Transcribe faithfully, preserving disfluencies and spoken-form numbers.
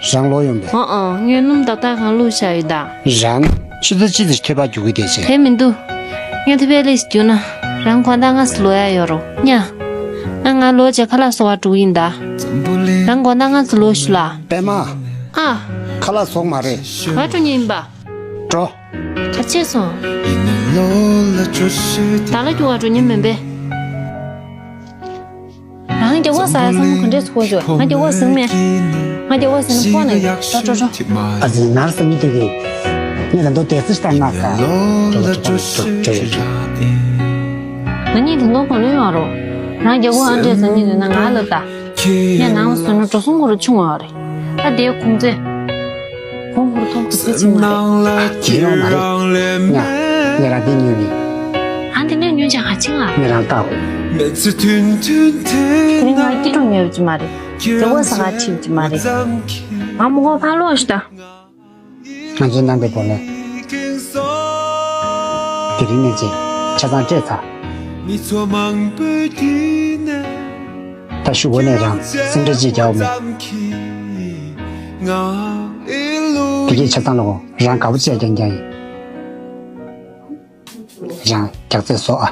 རང་ལོག་ཡོང་པས། ཨང་ཨང་། ངས་སྣུམ་ཏག་ཏག་གང་བླུགས་བཞག་ཡོད་ད། རང་། ཆུ་ཚོད་གཅིག་ཙམ་ཐོས་པ་རྒྱུག་གི་བསྡད་བྱས། དེ་མི་འདུག་ངས་ཐོས་པའི་ལས་རྒྱུགས་ན་རང་དགོང་དག་སྔ་ཙམ་ལོག་ཡ་ཡོད་རོ་ཉ། ང་ང་ལོག་བྱས་ཁ་ལག་བཟོ་བར་འགྲོ་གི་ཡིན་ད། རང་དགོང་དག་སྔ་ཙམ་ལོག་ཤོག་ལ། པད་མ། ཨ། ཁ་ལག་བཟོ་མ་རེད། ག་པར་འགྲོ་མཁན་ཡིན་པ། འགྲོ། ག་ཆེ་སོང་། ད་ལ་རྒྱུག་ག་འགྲོ་མཁན་མིན་པས། རང་རྒྱ་གོག་ཟ་ཡ་བསམ་བློ་ག་འདྲས་ཚོར་བྱུང་། ང་རྒྱ་གོག་ཟིན་མེད། ང་རྒྱ་གོག་ཟིན་ན་ཕོག་ནས་འགྲོ་འགྲོ་འགྲོ། ཨ་ཙི་ནར་སི་མི་དེ་གིས་ངས་ད་དུང་དེ་ཙི་ལྟར་ན་ཁ། འགྲོ་འགྲོ་འགྲོ་འགྲོ་འགྲོ་འགྲོ། ང་གཉིས་དེ་ནོར་གོ་ལོན་ཡོང་རོགས། རང་རྒྱ་གོག་ཨ་འདྲས་ཟ་སྙིང་འདོད་ན་ང་ལ་ལྟ། ངས་ནང་ལ་བཟོས་ན་འགྲོ་སོང་ཁོ་རང་ཆུང་བ་རེད། ད་དེའི་གོང་ཚད། གོང་ཧུར་ཐོག་ཏུ་ཟེར་ཆུང་བ་རེད། དེ་ཡོང་མ་རེད། ཉ། ཉ་རང་དེ་ཉོས་ནི། ཨ་འདི་ནས་ཉོས་ཅག་ག་ཅིང་ཨ། ཉ་རང་ལྟ་དགོས། དེ་རིང་ང་སྐྱིད་སྒྲུང་ཉོས་ཀྱི་མ་རེད། རྒྱ་གོག་ཟ་ག་ཁྲིད་ཀྱི་མ་རེད། ང་མོ་གོ་ཕ་ལོག་ཤི་ད། ང་ཚོའི་ནང་པའི་སྒོ་ནས། དེ་རིང་ནས་བྱས་ཆ་ཚང་སྤྲད་ཚར། ད་ཤུ་འོ་ནས་རང་སེམས་ཁྲལ་ཅིག་རྒྱག་འོ་མེད། དེ་གས་ཆ་ཚང་ལོ་རང་དགའ་པོ་བྱས་རྐྱང་རྐྱང་ཡིན། རང་རྒྱག་རྩེད་བཟོ་ཨ།